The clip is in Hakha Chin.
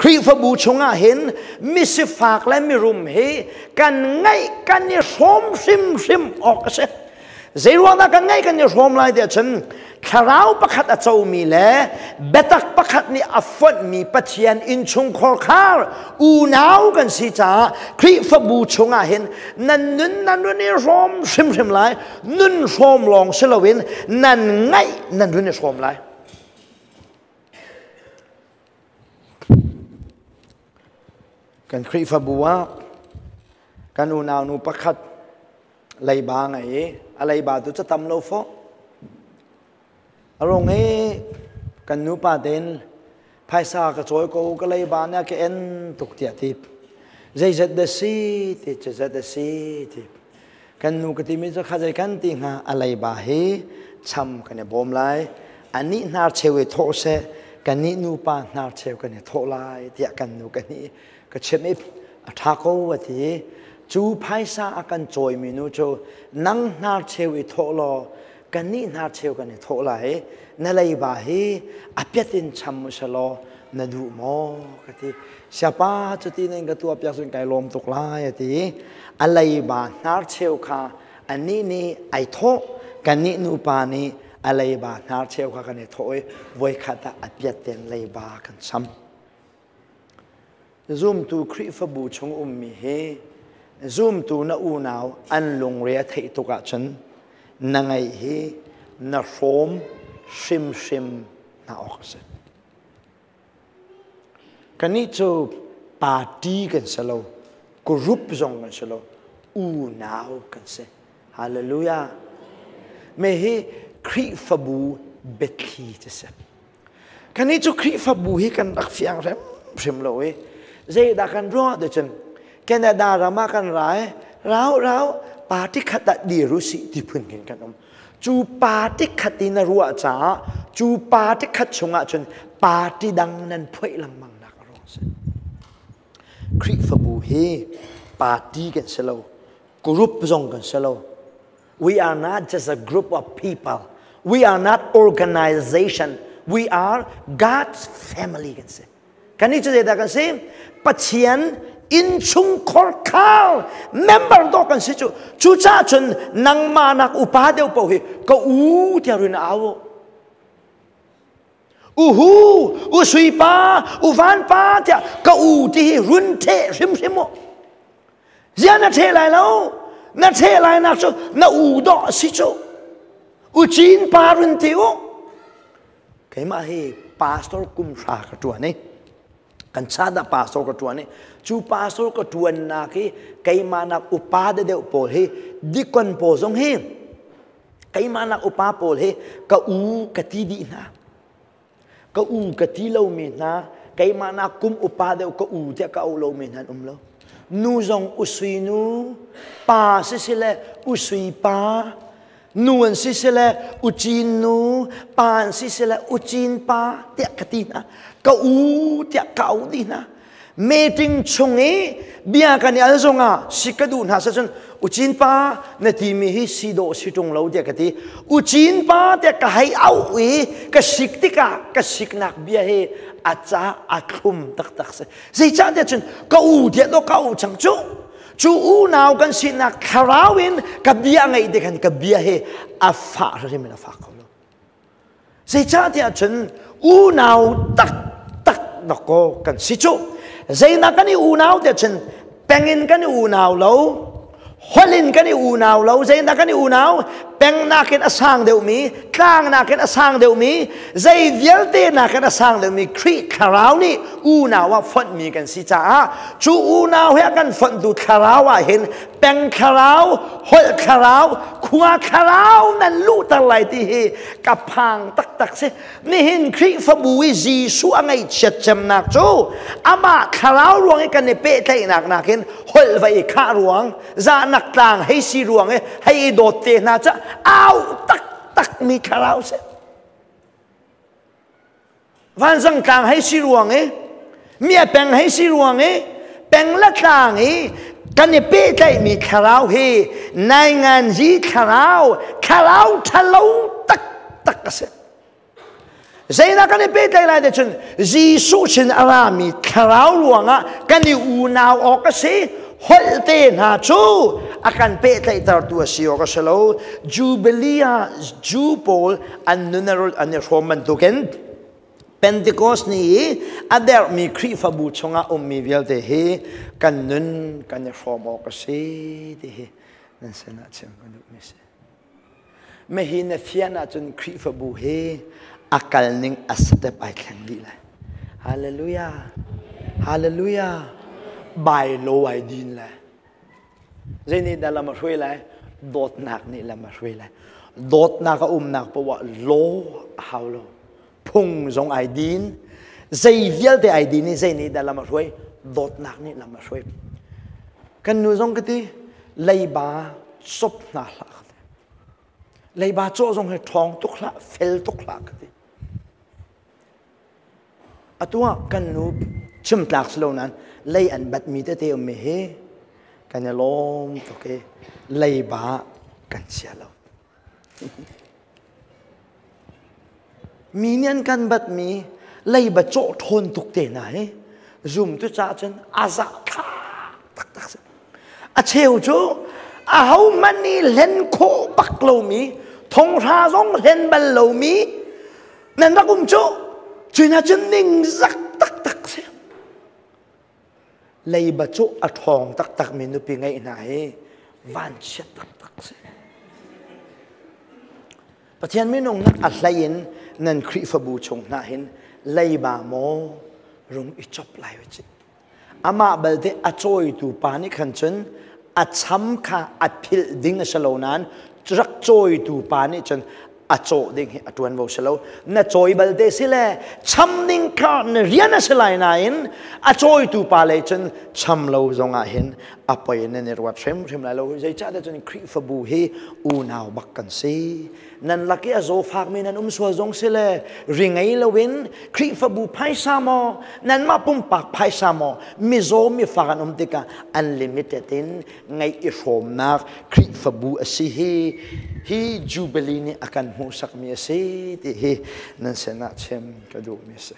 Khrihfabu chungah hin misifak le mirum hi kan ngaih kan i hrawm hrimhrim awk a si. Zeiruangdah kan ngaih kan i hrawm lai tiah cun thlarau pakhat a comi le biatak pakhat nih a fonhmi Pathian innchungkhar khar unau kan si caah Khrihfabu chungah hin nan nun nan run i hrawm hrimhrim lai nun hrawm lawng si loin nan ngaih nan run i hrawm lai. Kan Khrihfabu ah kan unau nu pakhat leiba ngei i a leiba tu cu tam lo fawh. A rung i kan nupa tein phaisa ka cawi ko ka leiba nih a ka en tuk tiah ti. Zeizat dah si ti cu zat a si ti. Kan nu ka timi cu kha zei kan ti hnga a leiba hi cham kan i bawm lai. Anih hnar cheu i thawh seh kannih nupa hnar cheu kan i thawh lai tiah kan nu ka nih ka chimh i a ṭha ko a ti. Cu phaisa a kan cawimi nu cu nang hnar cheu i thawh law kannih hnar cheu kan i thawh lai na leiba hi a piat in cham u selaw na duh maw ka ti siapa cuti nan ka tuah piak cun kai lawm tuk lai a ti a leiba hnar cheu kha anih nih ai thawh kannih nupa nih a leiba hnar cheu kha kan i thawh i voikhat ah a piat ten leiba kan cham Zumtu Khrihfabu chung ummi hi zumtu na unau an lungre a theih tuk ahcun na ngeih hi na hrawm hrimhrim hna awk a si. Kannih cu party kan si lo, group zong kan si lo, unau kan si. Hallelujah. Me hi Khrihfabu biathli cu si. Kannih cu Khrihfabu hi kan rak fiang hrimhrim lo i zeidah kan ruah ti cun Canada ram ah kan ra i rau rau party khat ah dir u sih ti phun khin kan um. Cu party khat in na ruah caah cu party khat chungah cun party dang nan phoih lengmang nak a ruang si. Khrihfabu hi party kan si lo, group zong kan si lo. We are not just a group of people. We are not organization. We are God's family kan si. Kan nih cu zeidah kan si? Pathian innchungkhar khar member dawh kan si cu. Cucaah cun nangmah nak upa deuh paoh hi ka u tiah rin au. Uhu, u sui pa, u van pa tiah ka u ti hi run theh hrimhrim u. Zia na theh lai lo. Na theh lai nak cu na u dawh a si cu. U cin pa run ti u. Keimah hi pastor kum hra ka ṭuan i kan chan ah pastor ka ṭuan i cu pastor ka ṭuannak hi keimah nak upa deuh pawl hi dikon pawl zong hi keimah nak upa pawl hi ka u ka ti dih hna ka u ka ti lomi hna keimah nak kum upa deuh ka u tiah ka auh lomi hna an um lo nu zong usui nu pa sisile usui pa nu an si sile ucin nu pa an si sile ucin pa tiah ka ti hna ka u tiah ka auh dih hna meeting chung i bia kan i al zongah si ka duh hna cun ucin pa na timi hi si dawh si ṭung lo tiah ka ti ucin pa tiah ka hei auh i ka sik tikah ka siknak bia hi a ca a thlum taktak si zeicah tiah cun ka u tiah dawh ka u cang cu cu unau kan sinak thlarau in ka bia ngaih te khan ka bia hi a fah hrim in a fak kho lo Zeicahtiah cun unau taktak dawkaw kan si cu. Zeinak kan i unau tiah cun peng in kan i unau lo, holh in kan i unau lo, zeinak kan i unau, peng nakin a sang deuhmi, tlang nakin a sang deuhmi, zei vialte nakin a sang deuhmi Khrih thlarau nih unau ah fonhmi kan si caah cu unau he a kan fonhtu thlarau ah hin peng thlarau, holh thlarau, khua thlarau nan luhter lai ti hi ka phang taktak si. Nihin Khrihfabu i Jesuh a ngaihchiat cemnak cu amah thlarau ruang i kan i pehtlaihnak nakin holh va i khah ruang, zahnak tlang hei si ruang i hei i dawt te hna ca au taktak mi thlarau si. Vanzang tlang hei si ruang i mia peng hei si ruang i peng le tlang i kan i pehtlaihmi thlarau hi nainganzi thlarau thlarau ṭhalo taktak a si. Zeidah kan i pehtlaih lai te cun Jesuh sin a rami thlarau ruangah kan i unau awk a si. Holh te hna cu a kan pehtlaihtertu a si awk a si lo. Jubilee ah Jew pawl an nun an i hrawm bantukin Pentecost ni i a derhmi Khrihfabu chungah ummi vialte hi kan nun kan i hrawm awk a si ti hi nan sinah chim ka duhmi si. Mahi na fian ahcun Khrihfabu hi a kal ning a step ai thleng dih lai. Hallelujah. Hallelujah. Bai lo ai din lai. Zei nih dah lam a hruai lai? Dawtnak nih lam a hruai lai. Dawtnak a umnak poah ah law a hau lo. Phung zong ai din. Zei vialte ai din i zei nih dah lam a hruai? Dawtnak nih lam a hruai. Kan nu zong ka ti, leiba sop hna hlah ka ti. Leiba cawh zong hi ṭhawng tuk hlah, fel tuk hlah ka ti. Atu ah kan nu chim tlak si lo nain lei an batmi tete ummi hi kan i lawm tuk i leiba kan chia lo. Mi nih an kan batmi leiba cawh ṭhawn tuk te hna hi zumtu caah cun a zah thla taktak si. A cheu cu ahohmanh nih hlen khawh bak lomi, thonghra zong hlen bal lomi nan rak um cu cu hna cun ningzak taktak si. Leiba cu a ṭhawng taktakmi nupi ngeih hna hi vanchiat taktak si. Pathian minung nak a hlei in nan Khrihfabu chung hna hin leiba maw rung i chop lai u cih. Amah balte a cawitu pa nih khan cun a cham kha a philh ding a si lo nain rak cawitu pa nih cun a cawh ding hi a ṭuanvo si lo. Na cawi balte si le cham ding kha na rian a si lai nain a cawitu pa lei cun cham lo zongah hin a poi nan i ruat hrimhrim lai lo. Zeicahtiah cun Khrihfabu hi unau bak kan si. Nan lak i a zawfakmi nan um sual zong si le ri ngei loin Khrihfabu phaisa maw nanmah pumpak phaisa maw mizaw mifak an um tikah unlimited in ngeih i hrawmnak Khrihfabu a si hi hi Jubilee nih a kan hmuhsakmi a si ti hi nan sinah chim ka duhmi a si.